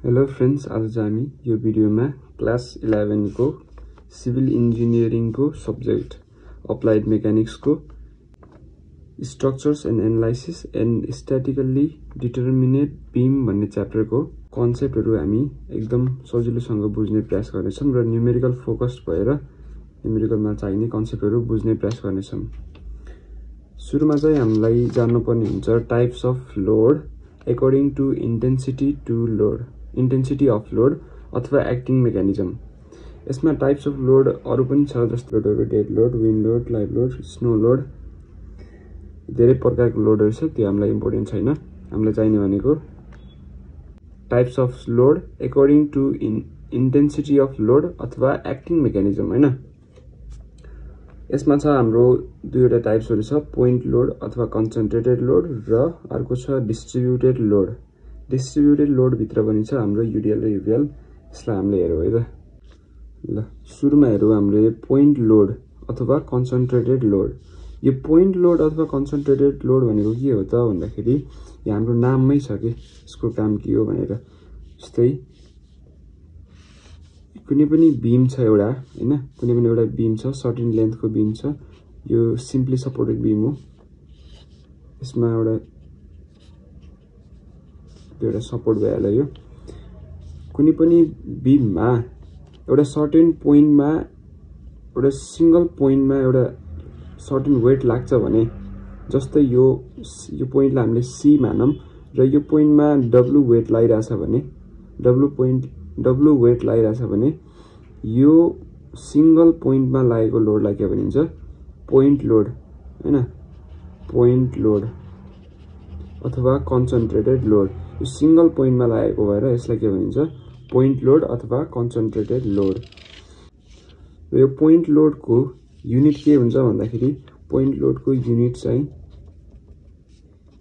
Hello friends, आज हामी यो भिडियोमा क्लास 11 को सिभिल इन्जिनियरिङ को सब्जेक्ट अप्लाइड मेकानिक्स को structures and analysis and statically determinate beam भन्ने च्याप्टर को कन्सेप्टहरु हामी एकदम सजिलोसँग बुझ्ने प्रयास गर्नेछौं र न्यूमेरिकल फोकस्ड भएर न्यूमेरिकलमा चाहिने कन्सेप्टहरु बुझ्ने प्रयास गर्नेछौं। सुरुमा चाहिँ हामीलाई जान्नुपर्ने हुन्छ types of load according to intensity of load अथवा एक्टिङ मेकानिजम। यसमा टाइप्स अफ लोड अरु पनि छ, जस्तो लोडहरु dead load, wind load, live load, snow load, धेरै प्रकारको लोडहरु छ। त्यो हामीलाई इम्पोर्टेन्ट छैन। हामीलाई चाहिने भनेको types of load according to intensity of load अथवा एक्टिङ मेकानिजम हैन। यसमा छ हाम्रो दुईवटा टाइप्सहरु छ, पोइन्ट लोड अथवा कन्सन्ट्रेटेड लोड र अर्को छ डिस्ट्रिब्युटेड लोड। डिस्ट्रिब्युटेड लोड भित्र पनि छ हाम्रो यूडीएल र यूभीएल। यसलाई हामीले हेरौँ है त। ल सुरुमा हेरौँ हामीले पोइन्ट लोड अथवा कन्सन्ट्रेटेड लोड। यो पोइन्ट लोड अथवा कन्सन्ट्रेटेड लोड भनेको के हो त भन्दाखेरि यो हाम्रो नाममै छ के यसको काम के हो भनेर। जस्तै कुनै पनि बीम छ एउटा हैन, कुनै पनि एउटा बीम छ, सर्टेन लेन्थको बीम छ। यो सिम्पली सपोर्टेड बीम हो। यसमा एउटा सपोर्ट भइहाल्यो। यो कुनै पनि बीममा एउटा सर्टेन पोइन्टमा एउटा सिंगल पोइन्टमा एउटा सर्टेन वेट लाग्छ भने, जस्तै यो पोइन्टलाई हामीले सी मानौं र यो पोइन्टमा डब्लु वेट लागिरहेछ भने, डब्लु वेट लागिरहेछ भने यो सिंगल पोइन्टमा लागेको लोडलाई के भनिन्छ? पोइन्ट लोड हैन। पोइन्ट लोड अथवा कन्सन्ट्रेटेड लोड। यो सिंगल पोइन्टमा लागेको भएर यसलाई के भनिन्छ? पोइन्ट लोड अथवा कन्सन्ट्रेटेड लोड। र यो पोइन्ट लोडको युनिट के हुन्छ भन्दाखेरि पोइन्ट लोडको युनिट चाहिँ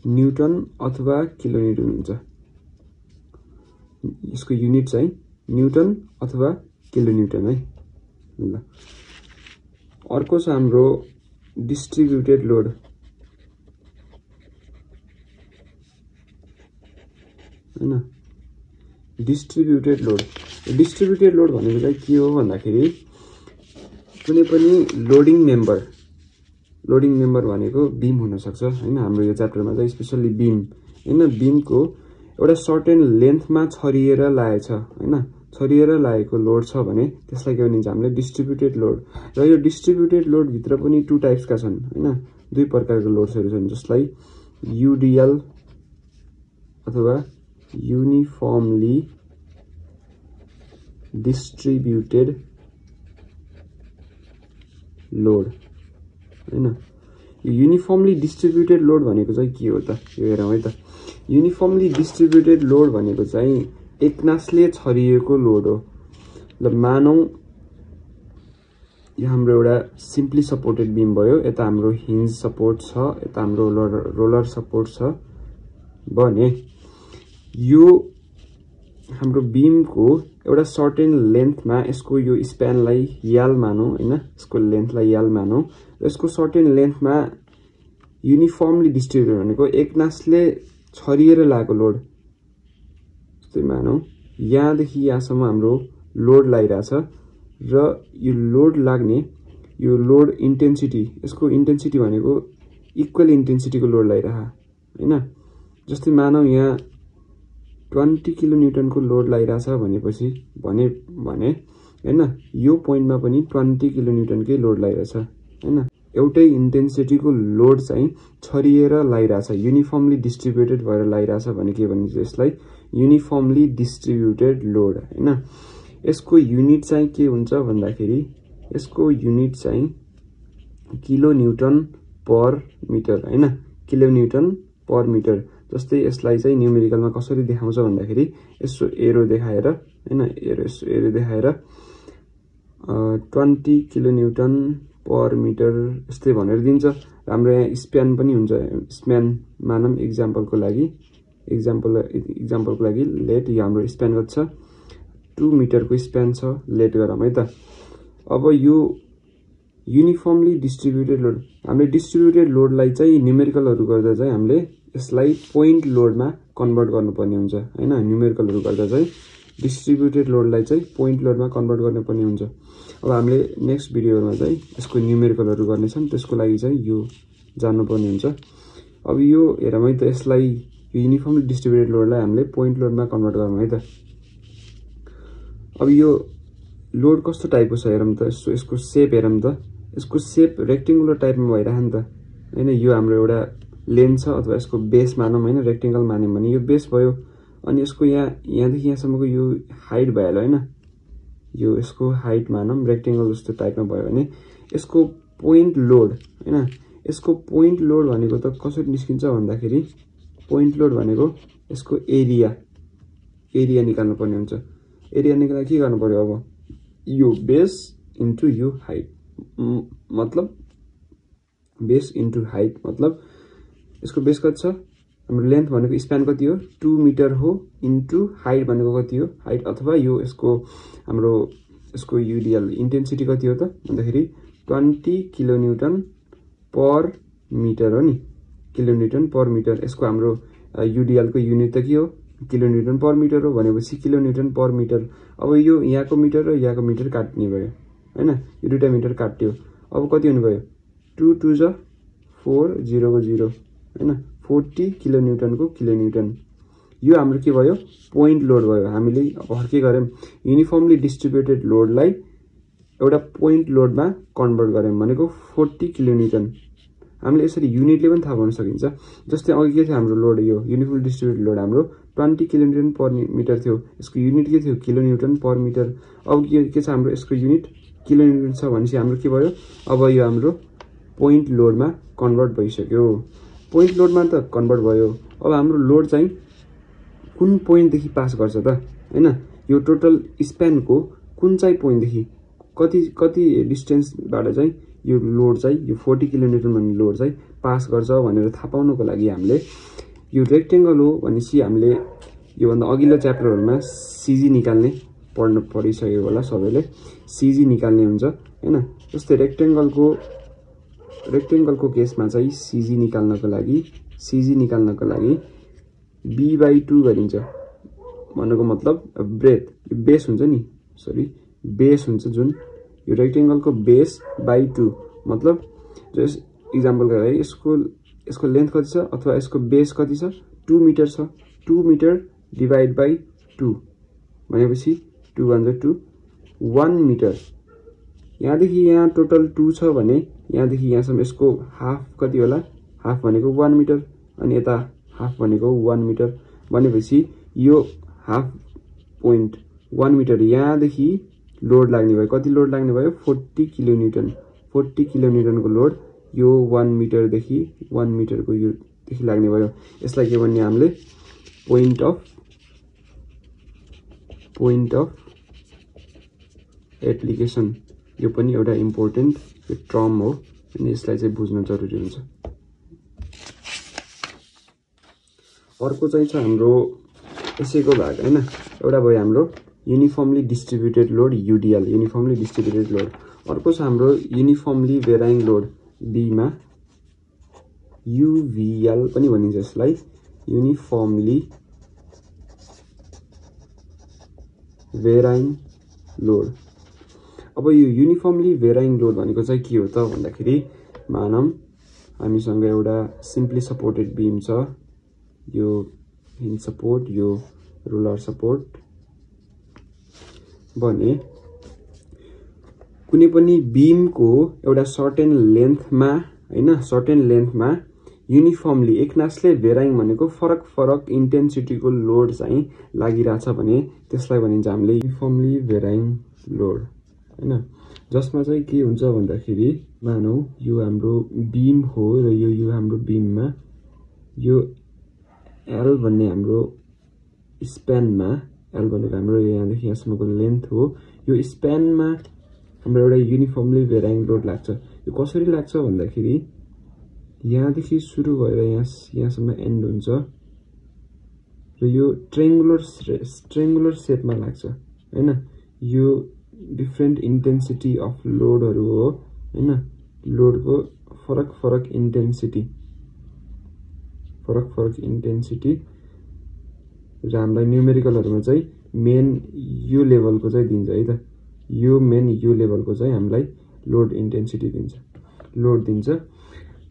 न्यूटन अथवा किलोन्युटन हुन्छ। यसको युनिट चाहिँ न्यूटन अथवा किलोन्युटन है। ल अर्को छ हाम्रो डिस्ट्रिब्युटेड लोड। हैन, डिस्ट्रिब्युटेड लोड। डिस्ट्रिब्युटेड लोड भनेको चाहिँ के हो भन्दाखेरि कुनै पनि लोडिङ मेम्बर भनेको बीम हुन सक्छ हैन। हाम्रो यो च्याप्टरमा चाहिँ स्पेशली बीम हैन, बीमको एउटा सर्टेन लेन्थमा छरिएर लागेछ हैन, छरिएर लागेको लोड छ भने त्यसलाई के भनिन्छ? हामीले डिस्ट्रिब्युटेड लोड। र यो डिस्ट्रिब्युटेड लोड भित्र पनि टु टाइप्सका छन् हैन, दुई प्रकारको लोड्सहरु छन्, जसलाई यूडीएल अथवा यूनिफर्मली डिस्ट्रिब्युटेड लोड हैन। यो यूनिफर्मली डिस्ट्रिब्युटेड लोड भनेको चाहिँ के हो त? यो हेरौँ है त। यूनिफर्मली डिस्ट्रिब्युटेड लोड भनेको चाहिँ एकनासले छरिएको लोड हो। ल मानौं यो हाम्रो एउटा सिम्पली सपोर्टेड बीम भयो, यता हाम्रो हिन्ज सपोर्ट छ, यता हाम्रो रोलर सपोर्ट छ भने यो हाम्रो बीमको एउटा सर्टेन लेन्थमा यसको यो स्प्यानलाई याल मानौं हैन, यसको लेन्थलाई याल मानौं र यसको सर्टेन लेन्थमा युनिफर्मली डिस्ट्रिब्युटेड भनेको एकनासले छरिएर लागेको लोड। जस्तै मानौं यहाँदेखि यहाँसम्म हाम्रो लोड लागिरहेछ र यो लोड लाग्ने यो लोड इन्टेन्सिटी, यसको इन्टेन्सिटी भनेको इक्वल इन्टेन्सिटीको लोड लागिरहा हैन। जस्तै मानौं यहाँ 20 किलोन्युटनको लोड लागिरहेछ भनेपछि भने हैन, यो पोइन्टमा पनि 20 किलोन्युटनकै लोड लागिरहेछ हैन। एउटै इन्टेन्सिटीको लोड चाहिँ छरिएर लागिरहेछ, युनिफर्मली डिस्ट्रिब्युटेड भएर लागिरहेछ भने के भनिन्छ? यसलाई युनिफर्मली डिस्ट्रिब्युटेड लोड हैन। यसको युनिट चाहिँ के हुन्छ भन्दाखेरि यसको युनिट चाहिँ किलोन्युटन पर मिटर हैन, किलोन्युटन पर मिटर। जस्तै यसलाई चाहिँ न्यूमेरिकलमा कसरी देखाउँछ भन्दाखेरि यसो एरो देखाएर हैन, एरो देखाएर 20 किलोन्युटन पर मिटर यस्तै भनेर दिन्छ। हाम्रो यहाँ स्प्यान पनि हुन्छ, स्प्यान मानौं एक्जाम्पलको लागि लेट यो हाम्रो स्प्यान कति छ? 2 मिटरको स्प्यान छ, लेट गरौँ है त। अब यो युनिफर्मली डिस्ट्रिब्युटेड लोड, हामीले डिस्ट्रिब्युटेड लोडलाई चाहिँ न्यूमेरिकलहरु गर्दा चाहिँ हामीले यसलाई पोइन्ट लोडमा कन्भर्ट गर्नुपर्ने हुन्छ हैन। न्यूमेरिकलहरु गर्दा चाहिँ डिस्ट्रिब्युटेड लोडलाई चाहिँ पोइन्ट लोडमा कन्भर्ट गर्नुपर्ने हुन्छ। अब हामीले नेक्स्ट भिडियोमा चाहिँ यसको न्युमेरिकलहरू गर्नेछौँ, त्यसको लागि चाहिँ यो जान्नुपर्ने हुन्छ। अब यो हेरौँ है त, यसलाई यो युनिफर्मली डिस्ट्रिब्युटेड लोडलाई हामीले पोइन्ट लोडमा कन्भर्ट गरौँ है त। अब यो लोड कस्तो टाइपको छ हेरौँ त, यसको सेप हेरौँ त। यसको सेप रेक्टेङ्गुलर टाइपमा भइरहेको नि त हैन। यो हाम्रो एउटा लेन्थ छ अथवा यसको बेस मानौँ हैन, रेक्टेङ्गल मान्यौँ भने यो बेस भयो। अनि यसको यहाँदेखि यहाँसम्मको यो हाइट भइहाल्यो हैन, यो यसको हाइट मानौँ रेक्टेङ्गल जस्तो टाइपमा भयो भने यसको पोइन्ट लोड हैन, यसको पोइन्ट लोड भनेको त कसरी निस्किन्छ भन्दाखेरि पोइन्ट लोड भनेको यसको एरिया निकाल्नु पर्ने हुन्छ। एरिया निकाल्दा के गर्नु पर्यो, अब यो बेस इन्टु यो हाइट, मतलब बेस इन्टु हाइट, मतलब यसको बेस कति छ, हाम्रो लेन्थ भनेको स्प्यान कति हो 2 मिटर हो, इन्टु हाइट भनेको कति हो हाइट, अथवा यो यसको हाम्रो यसको युडिएल इन्टेन्सिटी कति हो त भन्दाखेरि 20 किलोन्युटन पर मिटर हो नि, किलोन्युटन पर मिटर। यसको हाम्रो युडिएल को युनिट त के हो, किलोन्युटन पर मिटर हो भनेपछि किलोन्युटन पर मिटर। अब यो यहाँको मिटर र यहाँको मिटर काट्ने भयो हैन, यो दुईटा मिटर काट्यो। अब कति हुने भयो 2 2 जा 4 0 को 0 हैन, 40 किलोन्युटनको किलोन्युटन। यो हाम्रो के भयो, पोइन्ट लोड भयो। हामीले अब के गर्यौं, युनिफर्मली डिस्ट्रिब्युटेड लोडलाई एउटा पोइन्ट लोडमा कन्भर्ट गर्यौं भनेको 40 किलोन्युटन। हामीले यसरी युनिटले पनि थाहा पाउन सकिन्छ। जस्तै अघि के थियो हाम्रो लोड, यो युनिफर्मली डिस्ट्रिब्युटेड लोड हाम्रो 20 किलोन्युटन पर मिटर थियो, यसको युनिट के थियो किलोन्युटन पर मिटर। अब के छ हाम्रो यसको युनिट किलोन्युटन छ भनेपछि हाम्रो के भयो, अब यो हाम्रो पोइन्ट लोडमा कन्भर्ट भइसक्यो। पोइन्ट लोडमा त कन्भर्ट भयो। अब हाम्रो लोड चाहिँ कुन पोइन्टदेखि पास गर्छ त हैन, यो टोटल स्प्यानको कुन चाहिँ पोइन्टदेखि कति डिस्टेन्सबाट चाहिँ यो लोड चाहिँ यो 40 किलोमिटर भन्ने लोड चाहिँ पास गर्छ भनेर थाहा पाउनको लागि हामीले यो रेक्टेंगल हो भनेपछि हामीले यो भन्दा अघिल्लो च्याप्टरहरुमा सीजी निकाल्ने पढ्नु परिसक्यो होला सबैले, सीजी निकाल्ने हुन्छ हैन। जस्तै रेक्टेंगलको केसमा चाहिँ सीजी निकाल्नको लागि b/2 गरिन्छ भन्नुको मतलब ब्रेथ बेस हुन्छ नि, बेस हुन्छ जुन यो रेक्टेंगलको बेस बाइ 2 मतलब जो एक्जाम्पल गरे यसको लेन्थ कति छ अथवा यसको बेस कति छ 2 मिटर छ, 2 मिटर डिवाइड बाइ 2 भनेपछि 2 भन्दा 2 1 मिटर। यहाँदेखि यहाँ टोटल 2 छ भने यहाँदेखि यहाँसम्म यसको हाफ कति होला, हाफ भनेको 1 मिटर अनि यता हाफ भनेको 1 मिटर भनेपछि यो हाफ पोइन्ट 1 मिटर यहाँदेखि लोड लाग्ने भयो। कति लोड लाग्ने भयो 40 किलोन्युटन, 40 किलोन्युटनको लोड यो 1 मिटरदेखि 1 मिटरको यो देखि लाग्ने भयो। यसलाई के भन्ने हामीले पोइन्ट अफ एप्लिकेसन, यो पनि एउटा इम्पोर्टेन्ट टर्म हो अनि यसलाई चाहिँ बुझ्न जरुरी हुन्छ। अर्को चाहिँ छ हाम्रो यसैको भाग हैन, एउटा भयो हाम्रो uniformly distributed load युडिएल, uniformly distributed load. अर्को छ हाम्रो युनिफर्मली भेराइङ लोड बी मा युभिएल पनि भनिन्छ यसलाई, युनिफर्मली भेराइङ लोड। अब यो युनिफर्मली भेराइङ लोड भनेको चाहिँ के हो त भन्दाखेरि मानौं हामीसँग एउटा सिम्पली सपोर्टेड बीम छ, यो हिन्ज सपोर्ट यो रोलर सपोर्ट भने कुनै पनि बीमको एउटा सर्टेन लेन्थमा हैन, सर्टेन लेन्थमा युनिफर्मली एकनासले भेराइङ भनेको फरक इन्टेन्सिटीको लोड चाहिँ लागिराछ भने त्यसलाई भनिन्छ हामीले युनिफर्मली भेराइङ लोड हैन। जसमा चाहिँ के हुन्छ भन्दाखेरि मानौ यो हाम्रो बीम हो र यो हाम्रो बीममा यो एल भन्ने हाम्रो स्प्यानमा, एल भनेको हाम्रो यहाँदेखि यहाँसम्मको लेन्थ हो, यो स्प्यानमा हाम्रो एउटा युनिफर्मली भेराइङ लोड लाग्छ। यो कसरी लाग्छ भन्दाखेरि यहाँदेखि सुरु भएर यहाँसम्म एन्ड हुन्छ र यो ट्रायंगुलर शेपमा लाग्छ हैन। यो डिफरेन्ट इन्टेन्सिटी अफ लोडहरु हो हैन, लोडको फरक इन्टेन्सिटी र हामीलाई न्युमेरिकलहरुमा चाहिँ मेन यो लेभलको चाहिँ दिन्छ है त। यो मेन यो लेभलको चाहिँ हामीलाई लोड इन्टेन्सिटी दिन्छ, लोड दिन्छ।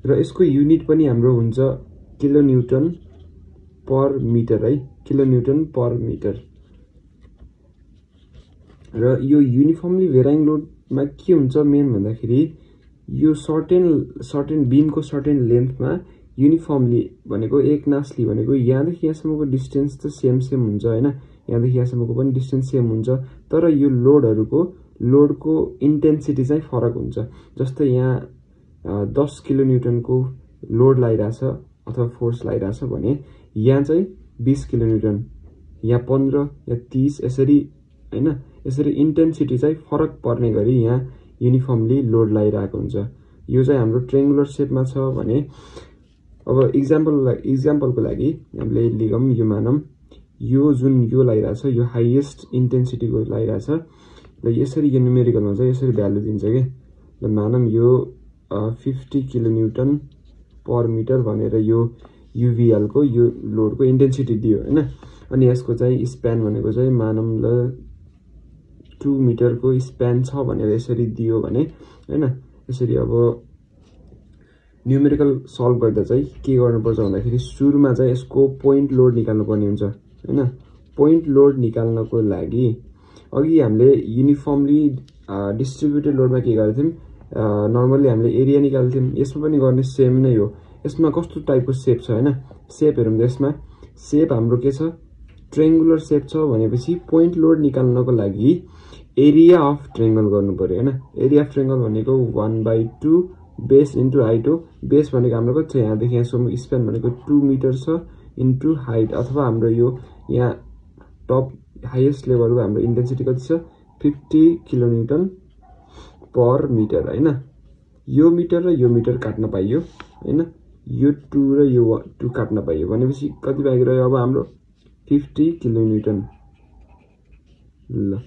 र यसको युनिट पनि हाम्रो हुन्छ किलोन्युटन पर मिटर है, किलोन्युटन पर मिटर। र यो युनिफर्मली भेराइङ लोडमा के हुन्छ मेन भन्दाखेरि यो सर्टेन बीमको सर्टेन लेन्थमा युनिफर्मली भनेको एकनासली भनेको यहाँदेखि यहाँसम्मको डिस्टेन्स त सेम हुन्छ हैन, यहाँदेखि यहाँसम्मको पनि डिस्टेन्स सेम हुन्छ, तर यो लोडको इन्टेन्सिटी चाहिँ फरक हुन्छ। जस्तै यहाँ 10 किलोन्युटनको लोड लागिरहेछ अथवा फोर्स लागिरहेछ भने यहाँ चाहिँ 20 किलोन्युटन, यहाँ 15 या 30 यसरी हैन, यसरी इन्टेन्सिटी चाहिँ फरक पर्ने गरी यहाँ युनिफर्मली लोड लागिरहेको हुन्छ। यो चाहिँ हाम्रो ट्रायंगुलर शेपमा छ भने अब इक्जाम्पलको लागि हामीले लिगम यो मानम यो जुन यो लागिरहेछ यो हाईएस्ट इन्टेन्सिटीको लागिरहेछ र यसरी यो न्युमेरिकलमा चाहिँ यसरी भ्यालु दिन्छ के। ल मानम यो 50 किलोन्युटन पर मिटर भनेर यो युभीएल को यो लोडको इन्टेन्सिटी दियो हैन। अनि यसको चाहिँ स्प्यान भनेको चाहिँ मानम ल 2 मिटरको स्प्यान छ भनेर यसरी दियो भने हैन। यसरी अब न्युमेरिकल सल्भ गर्दा चाहिँ के गर्नुपर्छ भन्दाखेरि सुरुमा चाहिँ यसको पोइन्ट लोड निकाल्नु पर्ने हुन्छ हैन। पोइन्ट लोड निकाल्नको लागि अघि हामीले युनिफर्मली डिस्ट्रिब्युटेड लोडमा के गर्थ्यौं, नर्मली हामीले एरिया निकाल्थ्यौं, यसमा पनि गर्ने सेम नै हो। यसमा कस्तो टाइपको शेप छ हैन, शेप हेरौँ त। यसमा शेप हाम्रो के छ, ट्रायंगुलर शेप छ भनेपछि पोइन्ट लोड निकाल्नको लागि एरिया अफ ट्रायंगल गर्नु पर्यो हैन। एरिया अफ ट्रायंगल भनेको 1/2 बेस इन्टु हाइट हो। बेस भनेको हाम्रो कति छ, यहाँदेखि यहाँसम्म स्प्यान भनेको 2 मिटर छ इन्टु हाइट, अथवा हाम्रो यो यहाँ टप हाईएस्ट लेभलको हाम्रो इन्टेन्सिटी कति छ 50 किलोन्युटन पर मिटर हैन। यो मिटर र यो मिटर काट्न पाइयो हैन, यो 2 र यो 2 काट्न पाइयो भनेपछि कति बाँकी रह्यो अब हाम्रो 50 किलोन्युटन। ल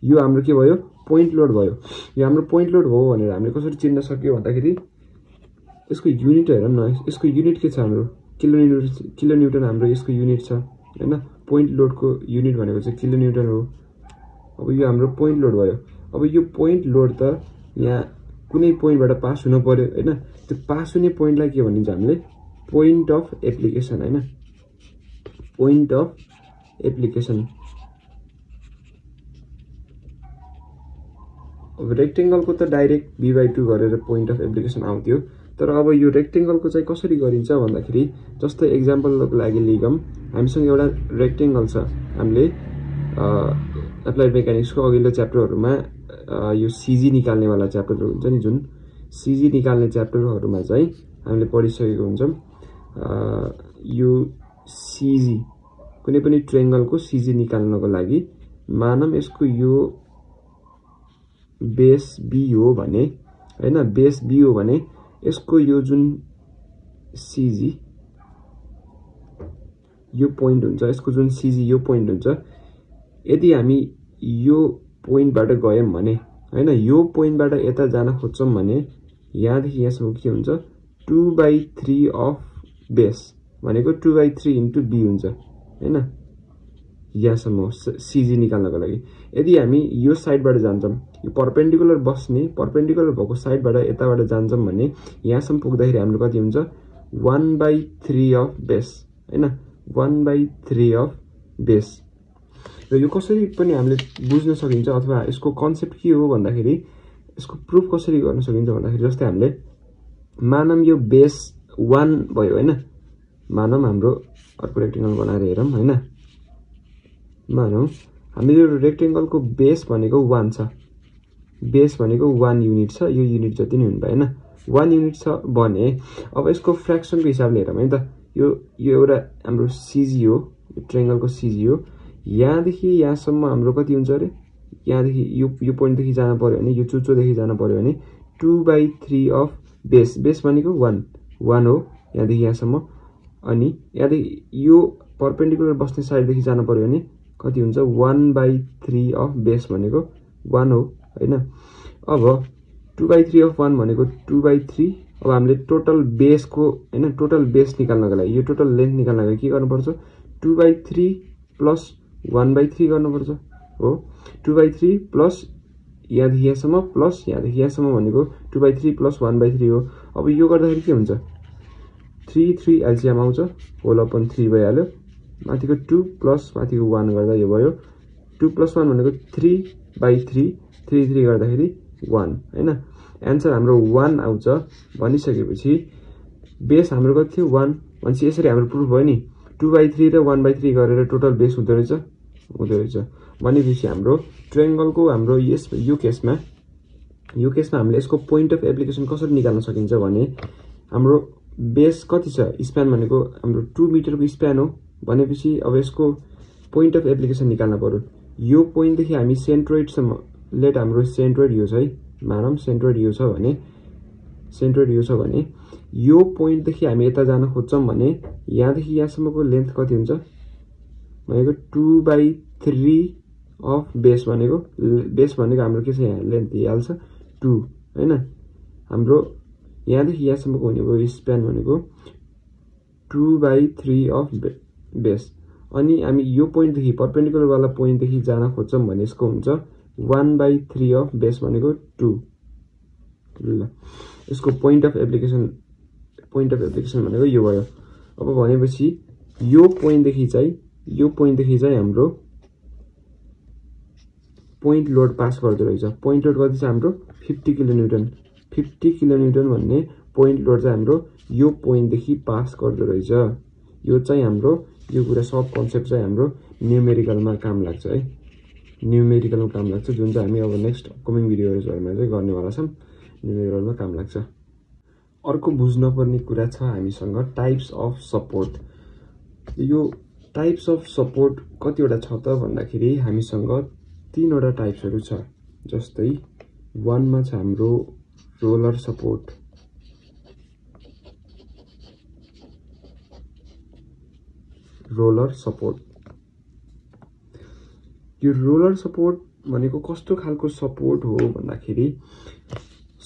यो हाम्रो के भयो, पोइन्ट लोड भयो। यो हाम्रो पोइन्ट लोड हो भनेर हामीले कसरी चिन्न सक्यो भन्दाखेरि यसको युनिट हेरौँ न। यसको युनिट के छ हाम्रो किलोन्युटन हाम्रो यसको युनिट छ हैन। पोइन्ट लोडको युनिट भनेको चाहिँ किलोन्युटन हो। अब यो हाम्रो पोइन्ट लोड भयो। अब यो पोइन्ट लोड त यहाँ कुनै पोइन्टबाट पास हुनु पर्यो हैन। त्यो पास हुने पोइन्टलाई के भनिन्छ हामीले, पोइन्ट अफ एप्लिकेसन हैन, पोइन्ट अफ एप्लिकेसन। अब रेक्टेंगलको त डाइरेक्ट b/2 गरेर पोइन्ट अफ एप्लिकेसन आउँथ्यो, तर अब यो रेक्टेंगलको चाहिँ कसरी गरिन्छ भन्दाखेरि जस्तै एक्जाम्पलको लागि लिगम हामीसँग एउटा रेक्टेंगल छ। हामीले एप्लाइड मेकानिक्सको अघिल्लो च्याप्टरहरुमा यो सीजी निकाल्ने वाला च्याप्टरहरु हुन्छ नि, जुन सीजी निकाल्ने च्याप्टरहरुमा चाहिँ हामीले पढिसकेको हुन्छौं। यो सीजी कुनै पनि ट्रायंगलको सीजी निकाल्नको लागि मानम यसको यो बेस बी हो भने हैन, बेस बी हो भने यसको यो जुन सीजी यो पोइन्ट हुन्छ, यसको जुन सीजी यो पोइन्ट हुन्छ, यदि हामी यो पोइन्टबाट गयौं भने हैन, यो पोइन्टबाट यता जान खोज्छौं भने यहाँदेखि यहाँसम्म के हुन्छ 2/3 अफ बेस भनेको 2/3 इन्टु बी हुन्छ हैन, यहाँसम्म सीजी निकाल्नको लागि। यदि हामी यो साइडबाट जान्छौं, यो परपेन्डिकुलर भएको साइडबाट यताबाट जान्छौं भने यहाँसम्म पुग्दाखेरि हाम्रो कति हुन्छ 1/3 अफ बेस हैन, 1/3 अफ बेस। र यो कसरी पनि हामीले बुझ्न सकिन्छ अथवा यसको कन्सेप्ट के हो भन्दाखेरि यसको प्रुफ कसरी गर्न सकिन्छ भन्दाखेरि जस्तै हामीले मानम यो बेस 1 भयो हैन, मानम हाम्रो अर्को रेक्टेंगल बनाएर हेरौं हैन। मानौ हामीले यो रेक्टेंगलको बेस भनेको 1 छ, बेस भनेको 1 युनिट छ, यो युनिट जति नै हुनु भएन 1 युनिट छ भने अब यसको फ्र्याक्सनको हिसाबले हेरौँ है त। यो एउटा हाम्रो सीजी हो, यो ट्रायंगलको सीजी हो। यहाँदेखि यहाँसम्म हाम्रो कति हुन्छ रे, यहाँदेखि यो पोइन्टदेखि जान पर्यो भने यो चुच्चोदेखि जान पर्यो भने 2/3 अफ बेस, बेस भनेको 1 हो यहाँदेखि यहाँसम्म। अनि यहाँदेखि यो परपेन्डिकुलर बस्ने साइडदेखि जान पर्यो भने कति हुन्छ 1/3 अफ बेस भनेको 1 हो हैन। अब 2/3 अफ 1 भनेको 2/3। अब हामीले टोटल बेसको हैन, टोटल बेस निकाल्नको लागि यो टोटल लेन्थ निकाल्नको लागि के गर्नुपर्छ 2/3 प्लस 1/3 गर्नुपर्छ हो 2/3 प्लस यहाँदेखि यहाँसम्म प्लस यहाँदेखि यहाँसम्म भनेको 2/3 प्लस 1/3 हो। अब यो गर्दाखेरि के हुन्छ 3 एलसिएम आउँछ होल अपन 3 भइहाल्यो माथिको 2 प्लस माथिको 1 गर्दा यो भयो 2 प्लस 1 भनेको 3/3 3 गर्दाखेरि 1 हैन एन्सर हाम्रो 1 आउँछ भनिसकेपछि बेस हाम्रो कति थियो 1 भनेपछि यसरी हाम्रो प्रुफ भयो नि 2/3 र 1/3 गरेर टोटल बेस हुँदो रहेछ भनेपछि हाम्रो ट्रायंगलको हाम्रो यो केसमा हामीले यसको पोइन्ट अफ एप्लिकेसन कसरी निकाल्न सकिन्छ भने हाम्रो बेस कति छ स्प्यान भनेको हाम्रो 2 मिटरको स्प्यान हो भनेपछि अब यसको पोइन्ट अफ एप्लिकेसन निकाल्न पर्यो यो पोइन्ट देखि हामी सेन्ट्रोइड सम्म लेट हाम्रो सेन्ट्रोइड यो छ है मानम सेन्ट्रोइड यो छ भने यो पोइन्ट देखि हामी यता जान खोज्छौं भने यहाँदेखि यहाँसम्मको लेन्थ कति हुन्छ भनेको 2/3 अफ बेस भनेको हाम्रो के छ यहाँ लेन्थ दिइहाल्छ 2 हैन हाम्रो यहाँदेखि यहाँसम्मको हुने भयो स्प्यान भनेको 2/3 अफ बेस अनि हामी यो पोइन्ट देखि परपेन्डिकुलर वाला पोइन्ट देखि जान खोज्छौं भने यसको हुन्छ 1/3 अफ बेस भनेको 2 ल यसको पोइन्ट अफ एप्लिकेसन भनेको यो भयो अब भनेपछि यो पोइन्ट देखि चाहिँ हाम्रो पोइन्ट लोड पास गर्दै रहेछ पोइन्ट लोड कति छ हाम्रो 50 किलोन्युटन भन्ने पोइन्ट लोड चाहिँ हाम्रो यो पोइन्ट देखि पास गर्दै रहेछ यो चाहिँ हाम्रो यो कुरा सब कन्सेप्ट चाहिँ हाम्रो न्यूमेरिकलमा काम लाग्छ है जुन चाहिँ हामी अब नेक्स्ट अपकमिङ भिडियोहरुमा चाहिँ गर्नेवाला छौं न्यूमेरिकलमा काम लाग्छ अर्को बुझ्न पर्ने कुरा छ हामीसँग टाइप्स अफ सपोर्ट यो टाइप्स अफ सपोर्ट कतिवटा छ त भन्दाखेरि हामीसँग 3 वटा टाइप्सहरु छ जस्तै 1 मा छ हाम्रो रोलर सपोर्ट यो रोलर सपोर्ट भनेको कस्तो खालको सपोर्ट हो भन्दाखेरि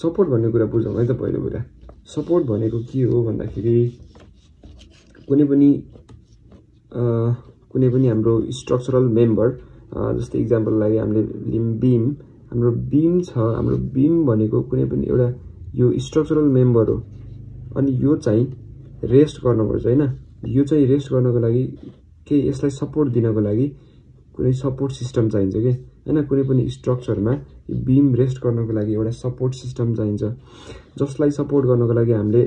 सपोर्ट भन्ने कुरा बुझौँ है त पहिलो कुरा सपोर्ट भनेको के हो भन्दाखेरि कुनै पनि हाम्रो स्ट्रक्चरल मेम्बर जस्तै एक्जाम्पल लागि हामीले बीम हाम्रो बीम भनेको कुनै पनि एउटा यो स्ट्रक्चरल मेम्बर हो अनि यो चाहिँ रेस्ट गर्नुपर्छ हैन यो चाहिँ रेस्ट गर्नको लागि के यसलाई सपोर्ट दिनको लागि कुनै सपोर्ट सिस्टम चाहिन्छ के हैन कुनै पनि स्ट्रक्चरमा यो बीम रेस्ट गर्नको लागि एउटा सपोर्ट सिस्टम चाहिन्छ जसलाई सपोर्ट गर्नको लागि हामीले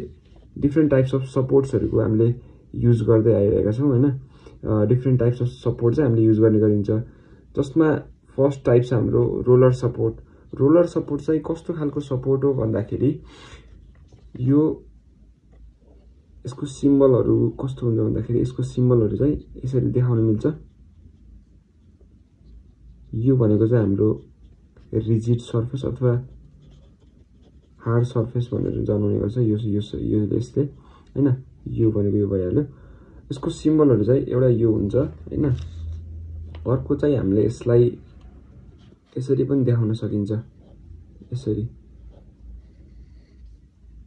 डिफरेन्ट टाइप्स अफ सपोर्ट्सहरुको हामीले युज गर्दै आइरहेका छौं हैन डिफरेन्ट टाइप्स अफ सपोर्ट चाहिँ हामीले युज गर्ने गरिन्छ जसमा फर्स्ट टाइप छ हाम्रो रोलर सपोर्ट चाहिँ कस्तो खालको सपोर्ट हो भन्दाखेरि यो यसको सिम्बलहरु कस्तो हुन्छ भन्दाखेरि यसको सिम्बलहरु चाहिँ यसरी देखाउन मिल्छ यो भनेको चाहिँ हाम्रो रिजिड सर्फेस अथवा हार्ड सर्फेस भनेर जनाउने गर्छ यो यसले हैन यो भनेको यो भइहाल्यो यसको सिम्बलहरु चाहिँ एउटा यो हुन्छ हैन अर्को चाहिँ हामीले यसलाई यसरी पनि देखाउन सकिन्छ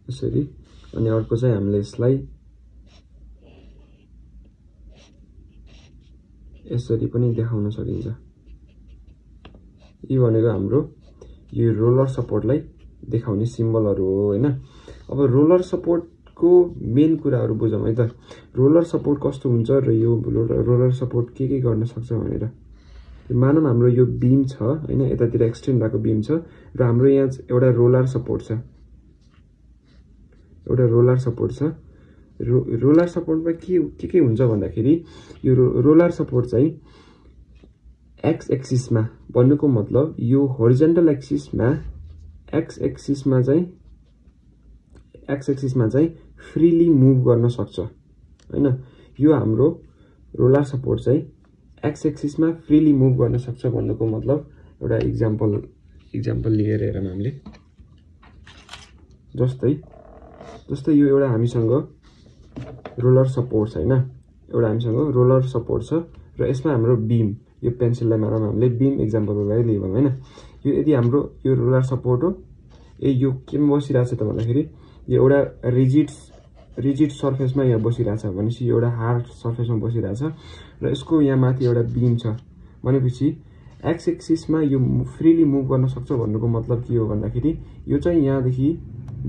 यसरी अनि अर्को चाहिँ हामीले यसलाई यसरी पनि देखाउन सकिन्छ यो भनेको हाम्रो यो रोलर सपोर्टलाई देखाउने सिम्बलहरु हो हैन अब रोलर सपोर्टको मेन कुराहरु बुझौँ है त रोलर सपोर्ट कस्तो हुन्छ र यो रोलर सपोर्ट के गर्न सक्छ भनेर मानौं हाम्रो यो बीम छ हैन यतातिर एक्सटेन्ड भएको बीम छ र हाम्रो यहाँ एउटा रोलर सपोर्ट छ रोलर सपोर्टमा के हुन्छ भन्दाखेरि यो रोलर सपोर्ट चाहिँ एक्स एक्सिसमा भन्नुको मतलब यो होरिजन्टल एक्सिसमा एक्स एक्सिसमा चाहिँ फ्रीली मुभ गर्न सक्छ हैन यो हाम्रो रोलर सपोर्ट चाहिँ एक्स एक्सिसमा फ्रीली मुभ गर्न सक्छ भन्नुको मतलब एउटा एक्जाम्पल लिएर हेरौँ हामीले जस्तै यो एउटा हामीसँग रोलर सपोर्ट छ हैन एउटा हामीसँग रोलर सपोर्ट छ र यसमा हाम्रो बीम यो पेन्सिललाई मानौँ हामीले बीम एक्जाम्पलको लागि लियौँ हैन यो यदि हाम्रो यो रोलर सपोर्ट हो यो केमा बसिरहेछ त भन्दाखेरि यो एउटा रिजिड सर्फेसमा यहाँ बसिरहेछ भनेपछि यो एउटा हार्ड सर्फेसमा बसिरहेछ र यसको यहाँ माथि एउटा बीम छ भनेपछि एक्स एक्सिसमा यो फ्रीली मुभ गर्न सक्छ भन्नुको मतलब के हो भन्दाखेरि यो चाहिँ यहाँदेखि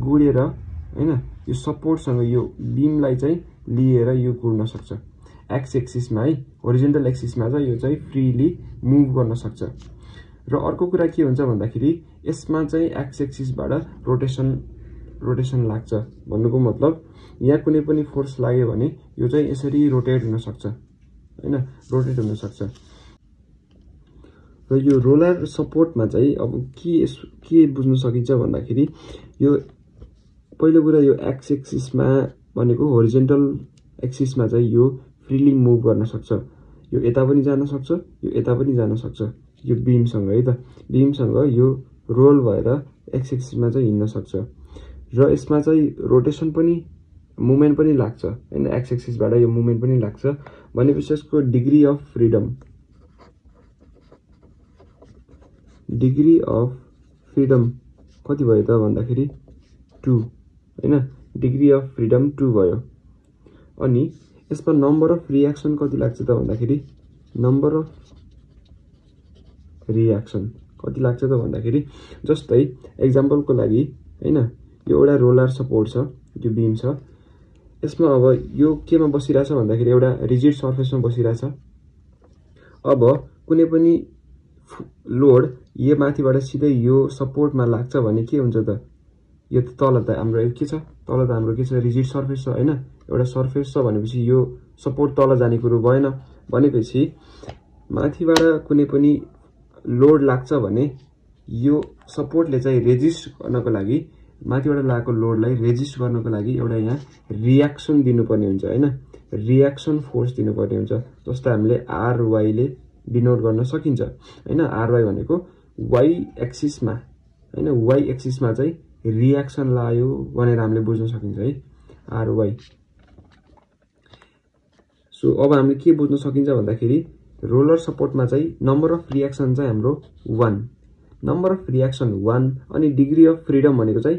गुडेर हैन यो सपोर्टसँग यो बीमलाई चाहिँ लिएर यो गुड्न सक्छ एक्स एक्सिसमा है होरिजोन्टल एक्सिसमा चाहिँ यो चाहिँ फ्रीली मुभ गर्न सक्छ र अर्को कुरा के हुन्छ भन्दाखेरि यसमा चाहिँ एक्स एक्सिसबाट रोटेसन लाग्छ भन्नुको मतलब यहाँ कुनै पनि फोर्स लाग्यो भने यो चाहिँ यसरी रोटेट हुन सक्छ हैन रोटेट हुन सक्छ र यो रोलर सपोर्टमा चाहिँ अब के बुझ्न सकिन्छ भन्दाखेरि यो पहिलो कुरा यो एक्स एक्सिसमा भनेको होरिजोन्टल एक्सिसमा चाहिँ यो फ्रीली मुभ गर्न सक्छ यो यता पनि जान सक्छ यो यता पनि जान सक्छ यो बीमसँग है त बीमसँग यो रोल भएर एक्स एक्सिसमा चाहिँ हिँड्न सक्छ र यसमा चाहिँ रोटेसन पनि मुभमेन्ट पनि लाग्छ हैन एक्स एक्सिसबाट यो मुभमेन्ट पनि लाग्छ भनेपछि यसको डिग्री अफ फ्रीडम कति भयो त भन्दाखेरि 2 हैन डिग्री अफ फ्रीडम 2 भयो अनि यसमा नम्बर अफ रिएक्सन कति लाग्छ त भन्दाखेरि नम्बर अफ रिएक्सन कति लाग्छ त भन्दाखेरि जस्तै एक्जाम्पलको लागि हैन यो एउटा रोलर सपोर्ट छ यो बीम छ यसमा अब यो केमा बसिरहेछ भन्दाखेरि एउटा रिजिड सर्फेसमा बसिरहेछ अब कुनै पनि लोड यो माथिबाट सिधै यो सपोर्टमा लाग्छ भने के हुन्छ त यो तल त हाम्रो के छ तल त हाम्रो के छ रिजिड सर्फेस छ हैन एउटा सर्फेस छ भनेपछि यो सपोर्ट तल जाने कुरो भएन भनेपछि माथिबाट कुनै पनि लोड लाग्छ भने यो सपोर्टले चाहिँ रेजिस्ट गर्नको लागि माथिबाट लागेको लोडलाई रेजिस्ट गर्नको लागि एउटा यहाँ रिएक्सन दिनुपर्ने हुन्छ हैन रिएक्सन फोर्स दिनुपर्ने हुन्छ जस्तो हामीले RY ले डिनोट गर्न सकिन्छ हैन RY भनेको y एक्सिसमा हैन y एक्सिसमा चाहिँ रिएक्सन लायो भनेर हामीले बुझ्न सकिन्छ है RY सो अब हामीले के बुझ्न सकिन्छ भन्दाखेरि रोलर सपोर्टमा चाहिँ नम्बर अफ रिएक्सन चाहिँ हाम्रो 1 नम्बर अफ रिएक्सन 1 अनि डिग्री अफ फ्रीडम भनेको चाहिँ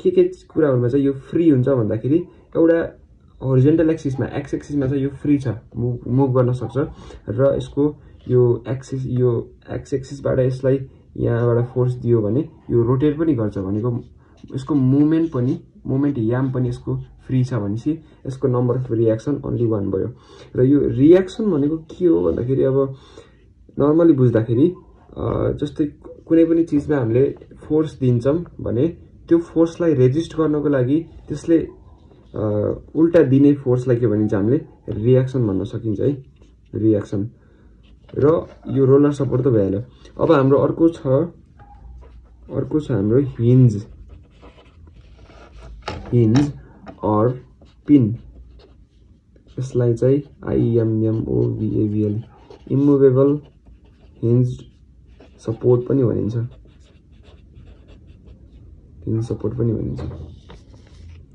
के कुराहरुमा चाहिँ यो फ्री हुन्छ भन्दाखेरि एउटा होरिजोन्टल एक्सिसमा एक्स एक्सिसमा चाहिँ यो फ्री छ मुभ गर्न सक्छ र यसको यो एक्स एक्सिसबाट यसलाई यहाँबाट फोर्स दियो भने यो रोटेट पनि गर्छ भनेको यसको मोमेन्ट याम पनि यसको फ्री छ भनेपछि यसको नम्बर अफ रिएक्सन ओन्ली 1 भयो र यो रिएक्सन भनेको के हो भन्दाखेरि अब नर्मली बुझ्दाखेरि जस्तै कुनै पनि चीजमा हामीले फोर्स दिन्छौं भने त्यो फोर्सलाई रेजिस्ट गर्नको लागि त्यसले उल्टा दिने फोर्सलाई के भनिन्छ हामीले रिएक्सन भन्न सकिन्छ है रिएक्सन र यो रोलर सपोर्ट त भइहाल्यो अब हाम्रो अर्को छ हाम्रो हिन्ज अर पिन यसलाई चाहिँ IMMOVABL इम्मुभेबल हिन्ज सपोर्ट पनि भनिन्छ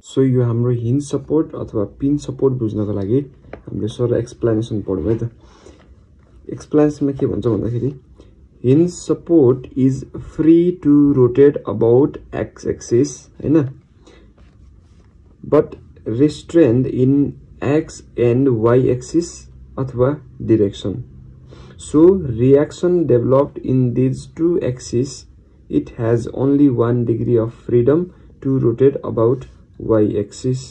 सो यो हाम्रो हिन्ज सपोर्ट अथवा पिन सपोर्ट बुझ्नको लागि हामीले सर एक्सप्लेनेसन पढ्यौं है त एक्सप्लेनेसनमा के भन्छ भन्दाखेरि hinge support is free to rotate about X axis हैन but restrained in X and Y axis अथवा direction. So reaction developed in these two axes, it has only 1 degree of freedom to rotate about Y axis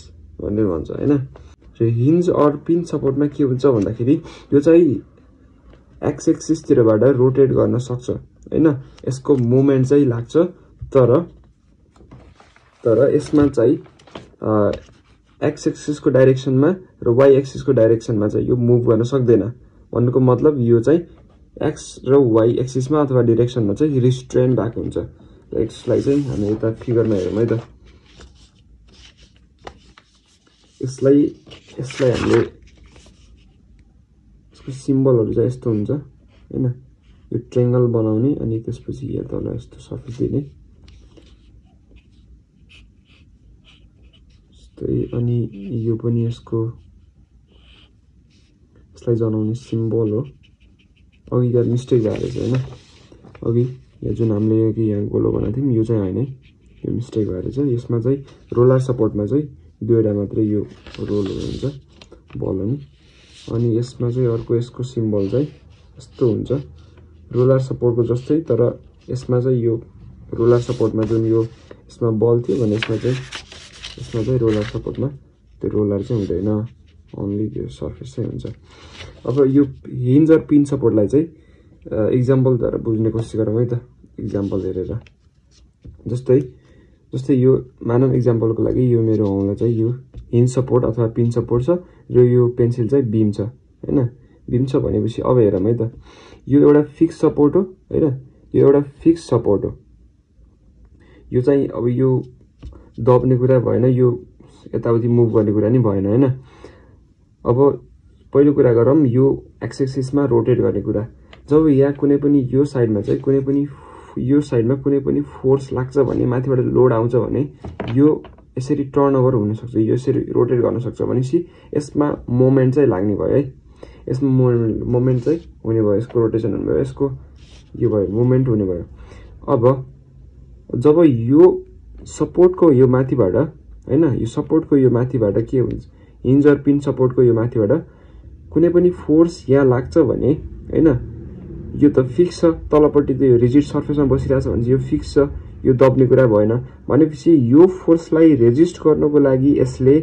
भनेर भन्छ हैन र hinge or pin सपोर्टमा के हुन्छ भन्दाखेरि यो चाहिँ एक्स एक्सिस तिरबाट रोटेट गर्न सक्छ हैन यसको मोमेन्ट चाहिँ लाग्छ तर यसमा चाहिँ एक्स एक्सिस को डाइरेक्सनमा र वाई एक्सिस को डाइरेक्सनमा चाहिँ यो मुभ गर्न सक्दैन भन्नुको मतलब यो चाहिँ एक्स र वाई एक्सिसमा अथवा डाइरेक्सनमा चाहिँ रिस्ट्रेन भएको हुन्छ र यसलाई चाहिँ हामी यता फिगरमा हेरौँ है त यसलाई हामीले यसको सिम्बलहरु चाहिँ यस्तो हुन्छ हैन यो ट्रायंगल बनाउने अनि त्यसपछि यहाँ तल यस्तो सर्फेस दिने अनि यो पनि यसलाई जनाउने सिम्बल हो अघि त मिस्टेक भएको छ हैन अघि यो जुन हामीले यहाँ गोलो बनाएको थियौं यो चाहिँ हैन यो मिस्टेक भएको छ यसमा चाहिँ रोलर सपोर्टमा चाहिँ दुईटा मात्रै यो रोल हुन्छ बल अनि यसमा चाहिँ अर्को यसको सिम्बल चाहिँ यस्तो हुन्छ रोलर सपोर्टको जस्तै तर यसमा चाहिँ यो रोलर सपोर्टमा जुन यो यसमा बल थियो भने यसमा चाहिँ रोलर सपोर्टमा त्यो रोलर चाहिँ हुँदैन ओन्ली त्यो सर्फेस चाहिँ हुन्छ अब यो हिन्ज अर पिन सपोर्टलाई चाहिँ एक्जाम्पलद्वारा बुझ्ने कोसिस गरौँ है त एक्जाम्पल हेरेर जस्तै यो मानव एक्जाम्पलको लागि यो मेरो औँला चाहिँ यो हिन्ज सपोर्ट अथवा पिन सपोर्ट छ र यो पेन्सिल चाहिँ बीम छ हैन बीम छ भनेपछि अब हेरौँ है त यो एउटा फिक्स सपोर्ट हो हैन यो एउटा फिक्स सपोर्ट हो यो चाहिँ अब यो दब्ने कुरा भएन यो यताउति मुभ गर्ने कुरा नि भएन हैन अब पहिलो कुरा गरौँ यो एक्स एक्सिसमा रोटेट गर्ने कुरा जब यहाँ कुनै पनि यो साइडमा चाहिँ कुनै पनि फोर्स लाग्छ भने माथिबाट लोड आउँछ भने यो यसरी टर्न ओभर हुन सक्छ यो यसरी रोटेट गर्न सक्छ भनेपछि यसमा मोमेन्ट चाहिँ लाग्ने भयो है यसमा मोमेन्ट चाहिँ हुने भयो यसको रोटेसन हुने भयो यसको यो भयो मोमेन्ट हुने भयो अब जब यो सपोर्टको यो माथिबाट हैन यो सपोर्टको यो माथिबाट के हुन्छ हिन्ज अर पिन सपोर्टको यो माथिबाट कुनै पनि फोर्स यहाँ लाग्छ भने हैन यो त फिक्स छ तलपट्टि त यो रिजिड सर्फेसमा बसिरहेछ भने यो फिक्स छ यो दब्ने कुरा भएन भनेपछि यो फोर्सलाई रेजिस्ट गर्नको लागि यसले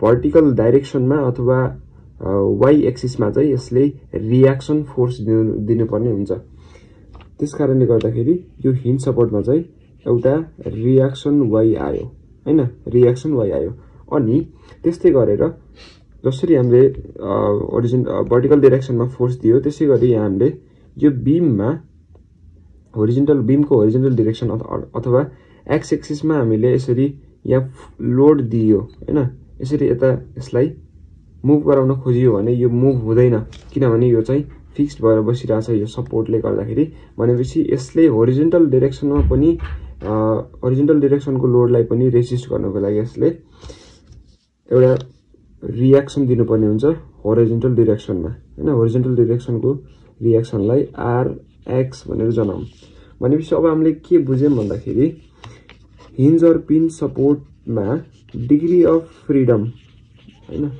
भर्टिकल डाइरेक्सनमा अथवा वाइ एक्सिसमा चाहिँ यसले रियाक्सन फोर्स दिनुपर्ने हुन्छ त्यसकारणले गर्दाखेरि यो हिन्ज सपोर्टमा चाहिँ एउटा रियाक्सन वाइ आयो हैन रियाक्सन वाइ आयो अनि त्यस्तै गरेर जसरी हामीले भर्टिकल डाइरेक्सनमा फोर्स दियो त्यसै गरी यहाँ हामीले यो बीममा बीमको होरिजेन्टल डाइरेक्सन अथवा एक्स एक्सिसमा हामीले यसरी यहाँ लोड दियो हैन यसरी यता यसलाई मुभ गराउन खोजियो भने यो मुभ हुँदैन किनभने यो चाहिँ फिक्स्ड भएर बसिरहेछ यो सपोर्टले गर्दाखेरि भनेपछि यसले होरिजेन्टल डाइरेक्सनमा पनि होरिजेन्टल डाइरेक्सनको लोडलाई पनि रेजिस्ट गर्नको लागि यसले एउटा रियाक्सन दिनुपर्ने हुन्छ होरिजेन्टल डाइरेक्सनमा हैन होरिजेन्टल डाइरेक्सनको रियाक्सनलाई आरएक्स भनेर जनाऊँ भनेपछि अब हामीले के बुझ्यौं भन्दाखेरि हिन्ज अर पिन सपोर्टमा डिग्री अफ फ्रीडम हैन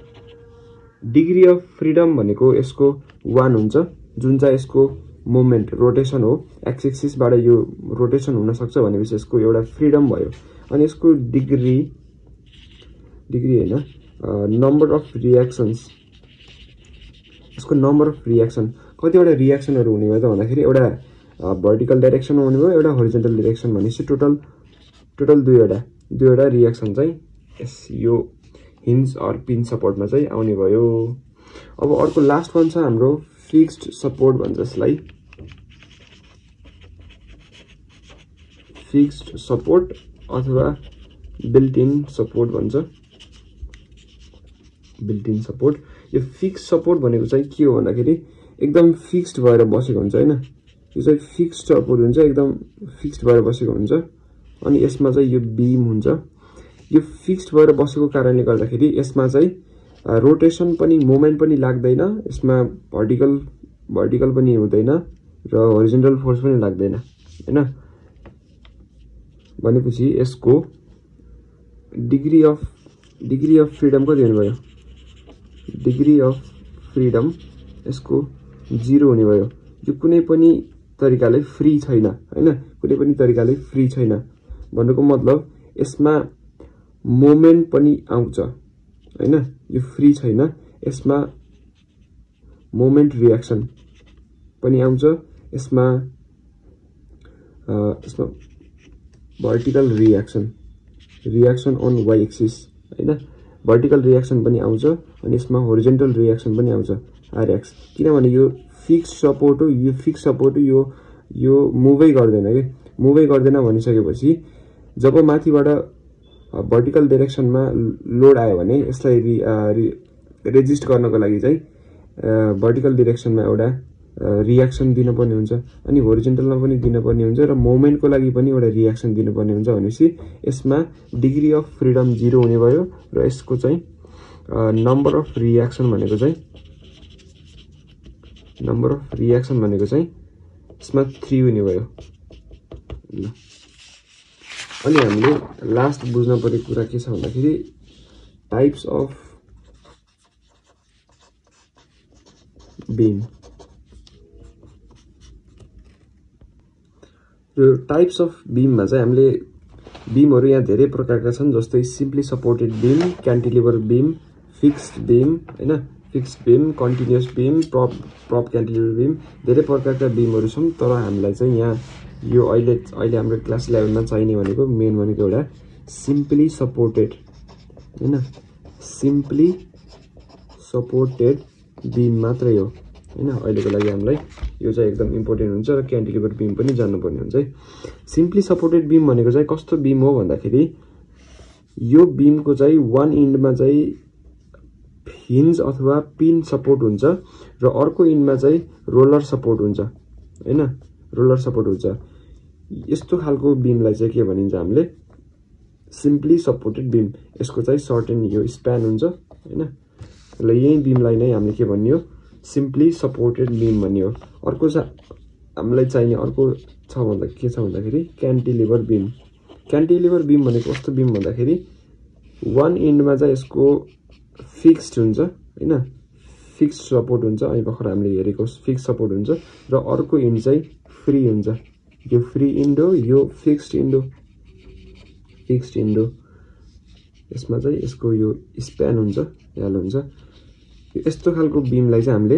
डिग्री अफ फ्रीडम भनेको यसको 1 हुन्छ जुन चाहिँ यसको मोमेन्ट रोटेसन हो एक्स एक्सिसबाट यो रोटेसन हुन सक्छ भनेपछि यसको एउटा फ्रीडम भयो अनि यसको डिग्री हैन नम्बर अफ रियाक्सन्स यसको नम्बर अफ रियाक्सन कतिवटा रियाक्सनहरु हुने भयो त भन्दाखेरि एउटा भर्टिकल डाइरेक्सनमा हुने भयो एउटा होरिजेन्टल डाइरेक्सन भनेपछि टोटल दुईवटा रियाक्सन चाहिँ यस यो हिन्ज अर पिन सपोर्टमा चाहिँ आउने भयो अब अर्को लास्ट वान छ हाम्रो फिक्स्ड सपोर्ट भन्छ यसलाई फिक्स्ड सपोर्ट अथवा बिल्ट इन सपोर्ट भन्छ बिल्ट इन सपोर्ट यो फिक्स सपोर्ट भनेको चाहिँ के हो भन्दाखेरि एकदम फिक्स्ड भएर बसेको हुन्छ हैन यो चाहिँ फिक्स्ड सपोर्ट हुन्छ एकदम फिक्स्ड भएर बसेको हुन्छ अनि यसमा चाहिँ यो बीम हुन्छ यो फिक्स्ड भएर बसेको कारणले गर्दाखेरि यसमा चाहिँ रोटेसन पनि मोमेन्ट पनि लाग्दैन यसमा भर्टिकल पनि हुँदैन र होरिजेन्टल फोर्स पनि लाग्दैन हैन भनेपछि यसको डिग्री अफ फ्रीडम कति हुने भयो डिग्री अफ फ्रीडम यसको 0 हुने भयो यो कुनै पनि तरिकाले फ्री छैन हैन कुनै पनि तरिकाले फ्री छैन भन्नुको मतलब यसमा मोमेन्ट पनि आउँछ हैन यो फ्री छैन यसमा मोमेन्ट रियाक्सन पनि आउँछ यसमा vertical reaction on Y axis हैन भर्टिकल रियाक्सन पनि आउँछ अनि यसमा होरिजेन्टल रियाक्सन पनि आउँछ आरएक्स किनभने यो फिक्स सपोर्ट हो यो फिक्स सपोर्ट हो यो मुभै गर्दैन के मुभै गर्दैन भनिसकेपछि जब माथिबाट भर्टिकल डाइरेक्सनमा लोड आयो भने यसलाई रेजिस्ट गर्नको लागि चाहिँ भर्टिकल डाइरेक्सनमा एउटा रियाक्सन दिनुपर्ने हुन्छ अनि होरिजेन्टलमा पनि दिनुपर्ने हुन्छ र मोमेन्टको लागि पनि एउटा रियाक्सन दिनुपर्ने हुन्छ भनेपछि यसमा डिग्री अफ फ्रीडम 0 हुने भयो र यसको चाहिँ नम्बर अफ रियाक्सन भनेको चाहिँ यसमा 3 हुने भयो ल अनि हामीले लास्ट बुझ्न पर्ने कुरा के छ भन्दाखेरि टाइप्स अफ बीम यो टाइप्स अफ बीममा चाहिँ हामीले बीमहरु यहाँ धेरै प्रकारका छन्, जस्तै simply supported beam, cantilever beam, fixed beam हैन, fixed beam, continuous beam, प्रप cantilever beam, धेरै प्रकारका बीमहरु छन्। तर हामीलाई चाहिँ यहाँ यो अहिले हाम्रो क्लास 11 मा चाहिने भनेको मेन भनेको एउटा सिम्पली सपोर्टेड हैन, सिम्पली सपोर्टेड बीम मात्रै हो हैन। अहिलेको लागि हामीलाई यो चाहिँ एकदम इम्पोर्टेन्ट हुन्छ र क्यान्टिलिभर बीम पनि जान्नुपर्ने हुन्छ है। सिम्पली सपोर्टेड बीम भनेको चाहिँ कस्तो बीम हो भन्दाखेरि यो बीमको चाहिँ वान इन्डमा चाहिँ हिन्ज अथवा पिन सपोर्ट हुन्छ र अर्को इन्डमा चाहिँ रोलर सपोर्ट हुन्छ हैन, रोलर सपोर्ट हुन्छ। यस्तो खालको बीमलाई चाहिँ के भनिन्छ हामीले सिम्पली सपोर्टेड बीम। यसको चाहिँ सर्टेन यो स्प्यान हुन्छ हैन, ल यही बीमलाई नै हामीले के भन्ने हो सिम्पली सपोर्टेड बीम भन्ने हो। अर्को चाहिँ हामीलाई चाहिने अर्को छ भन्दा के छ भन्दाखेरि क्यान्टिलिभर बीम। क्यान्टिलिभर बीम भनेको कस्तो बीम भन्दाखेरि वान इन्डमा चाहिँ यसको फिक्स्ड हुन्छ हैन, फिक्स्ड सपोर्ट हुन्छ, अनि भर्खर हामीले हेरेको फिक्स्ड सपोर्ट हुन्छ र अर्को इन्ड चाहिँ फ्री हुन्छ। यो फ्री इन्ड हो, यो फिक्स्ड इन्ड हो, फिक्स्ड इन्ड हो। यसमा चाहिँ यसको यो स्प्यान हुन्छ, ह्याल हुन्छ। यस्तो खालको बीमलाई चाहिँ हामीले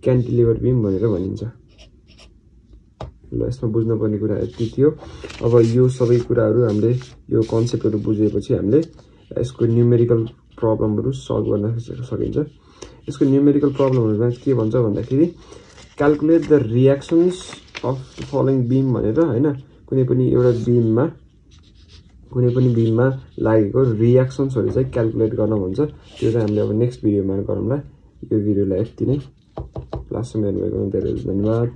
क्यान्टिलिभर बीम भनेर भनिन्छ। ल यसमा बुझ्नुपर्ने कुरा यति थियो। अब यो सबै कुराहरू हामीले यो कन्सेप्टहरु बुझेपछि हामीले यसको न्यूमेरिकल प्रब्लमहरु सल्भ गर्न सकिन्छ। यसको न्यूमेरिकल प्रब्लमहरुमा के भन्छ भन्दाखेरि calculate the reactions of the following beam भनेर हैन, कुनै पनि बीममा लागेको रिएक्सन्सहरु चाहिँ क्याल्कुलेट गर्न भन्छ। त्यो चाहिँ हामीले अब नेक्स्ट भिडियोमा गरौँला। यो भिडियोलाई यति नै। क्लासमा हेर्नुभएको धेरै धन्यवाद।